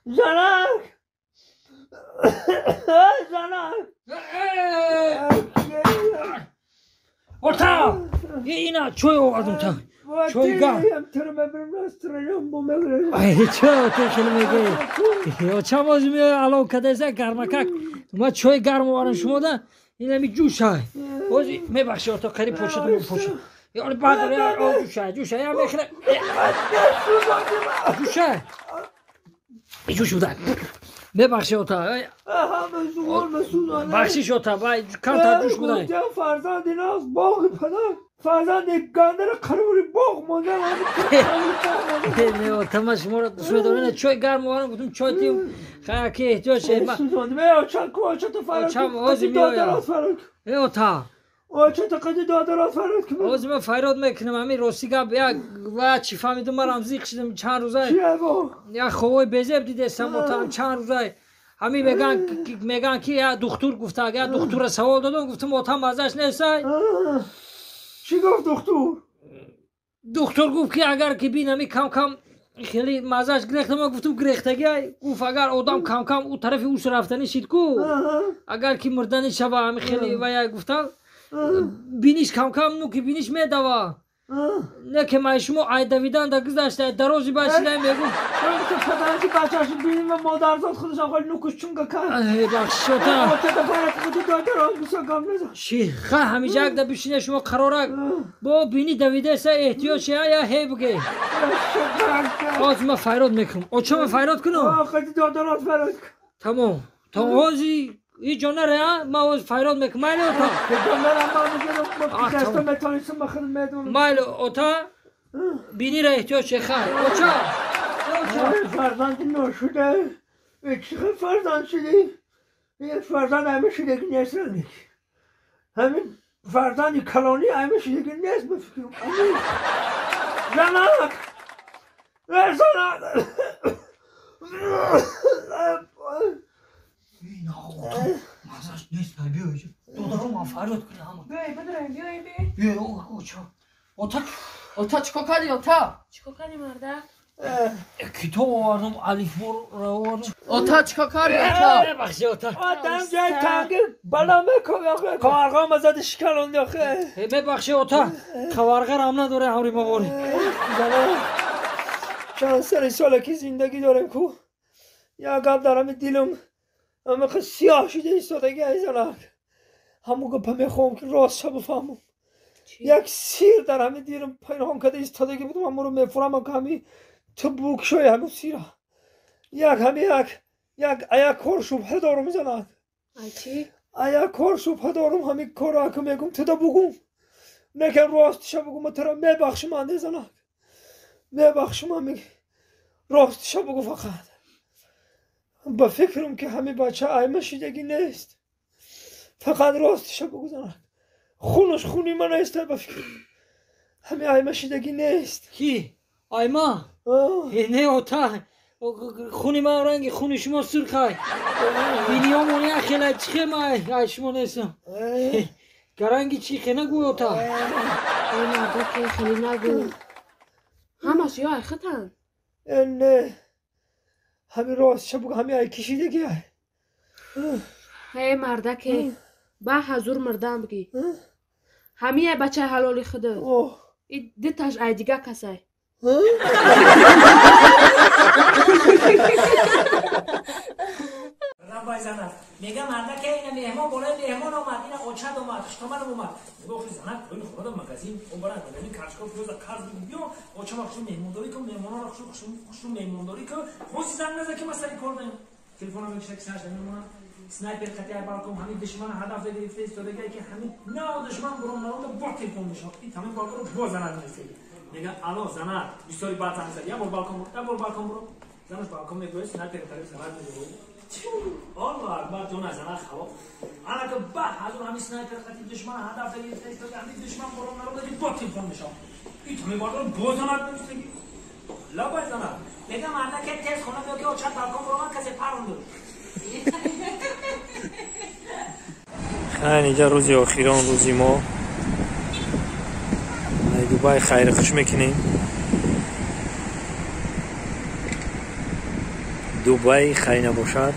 Занак! Занак! Ота! Ина чой овардум та. Чой гарм. Ай, чой то хеле мегӯӣ. Оча боз меояд алов кадеса гармакак. Ма чой гарм овардам шумо да. Инами ҷӯшай. Боз мебахши ота қариб початум почат. Ёли баъд ҷӯшай, ҷӯшай, я мехӯра. Ҷӯшай. Ҷӯш буда. Мебахши ота. Бахшиш ота, камтар ҷӯш буда. Фарзанди наз боғи падар. Фарзанди гандара қарори боғ монда. Не, ота, ма шуморо дӯст медорам. Чой гарм овардам, гуфтам чой тием. Хай ки эҳтиёҷ шед. Очам ҳозир меояд. Э ота. Оча қади додарат фарёд кун. Ҳозир ман фарёд мекунам. Ҳамин рости гап як ва чӣ фаҳмидум, ман ҳам зиқ шидам чанд рӯзай. Як ховои безеб дидестам отам чанд рӯзай. Ҳамин меган ки як духтур гуфта, як духтурро савол додам, гуфтам отам маззаш нестай. Чӣ гуфт духтур? Духтур гуфт ки агар ки бин ҳамин кам-кам хеле маззаш гирехта, ман гуфтам гирехтагӣ. Гуфт агар одам кам-кам ӯ тарафи ӯш рафтанӣ шид ку, агар ки мурданӣ шава ҳамин хеле вая гуфтам, биниш кам-кам ну ки биниш медава. Не ки ман шумо ай давидан да гузашта, дарози башида мегуфт. Падарки бачааш биним ва модарзод худашам холи нукуш чунга кард. Бахшиш ота. Чи ха ҳамиҷа як да бишине шумо қарорак бо бини давидаеса эҳтиёҷ шая я ҳе буге. Ҳозир ман фарёд мекунам. Оча ман фарёд кунам? Тамом. Тамом ҳозир ҳеҷ ҷо наре, а? Ман ҳозир фарёд мекунам. Майли ота. Майли ота, бинира эҳтиёҷ шая хай. Оча. Фарзанди ношуда, чӣ фарзанд шудӣ? Фарзанд ҳама шудагӣ нест. Ҳамин фарзанди калонӣ ҳама шудагӣ нест ба фикрам. Занак! Занак! Маззаш нест, биё додаро ман фарёд кунам ҳама. Биё оча. Ота. Ота чӣ кор кардӣ ота? Чӣ кор кардӣ марда? Китоб овардам, алифборо овардам. Ота чӣ кор кардӣ ота? Бахши ота. Одам ҷои танги бало мекун охе. Қаварға мазади шикалонди охе. Мебахши ота. Қаварға рам надоре ҳамри мавори. Чанд сари сола ки зиндагӣ дорем ку. Як гап дар ҳами дилам ҳамақа сиёҳ шуда истодаги ай занак. Ҳамон гапа мехоҳам ки ростша бифаҳмам. Як сир дар ҳами дилам пинҳон карда истодаги будам, ҳамонро мефурамам ки ҳами ту букшои ҳамин сира. Як ҳами як як ая кор шубҳа дорум занак. Ая кор шубҳа дорум, ҳамин корро ака мегум туда бугум. Некам ростиша бугум, ма тура мебахшим анде занак. Мебахшим ҳами ростиша бугу фақат. Ба фикрам ки ҳами бача айма шидагӣ нест. Фақат ростиша бугу занак. Хунаш хуни ман нест ба фикрам. Ҳами айма шидагӣ нест. Ки? Айма? Не ота. Хуни ман ранги хуни шумо сурхай. Биниёмон як хела чихе ма ай шумо нестам. Гаранги чи хе нагӯ ота. Эй мардаке хеле нагӯ. Ҳамаш ё ай хитан? Не. Ҳами ростша бугу, ҳами ай кишидагӣ ай. Эй мардаке, ба ҳазур мурдам бигӣ. Ҳами ай бачаи ҳалоли худо. И диташ ай дига касай. Занак мега мардаке ина меҳмон болои меҳмон омад, ина очад омад, хуштоманам омад. Мега охи занак поини хонада магазин обарад, магазин картошка пиёза қарз бигу биё, очама хушу меҳмондорӣ кун, меҳмононро хушу меҳмондорӣ кун. Ҳози занг наза ки ман сари кор даем. Телефонам мекиша ки сараш намемонад. Снайпер қатъи ай балкон ҳамин душмана ҳадаф гирифта истодагие ки ҳамин нав душман бурон наронда бо телефон мешавад. Ин ҳамин балконро бо занак меистаги. Мега ало занак, бисёри баъд занг зад. Як бор балкон буро, як бор балкон буро. Занаш балкон мегӯяд, снайпер тарафи занак мегӯяд. Аллоҳ акбар, ҷона занак халос. Анака ба ҳазур ҳамин снайпер қатъи душмана ҳадаф гирифта истода, ҳамин душман бурон наронда бо телефон мешавад. Ин ҳамин балконро бо занак меистаги. Лабай занак. Мега мардаке тез хона биё ки очад балкон буромад, касе паронду. Хай инҷа рӯзи охирон рӯзи мо. Дубай хайри хуш мекунем. Дубай хай набошад.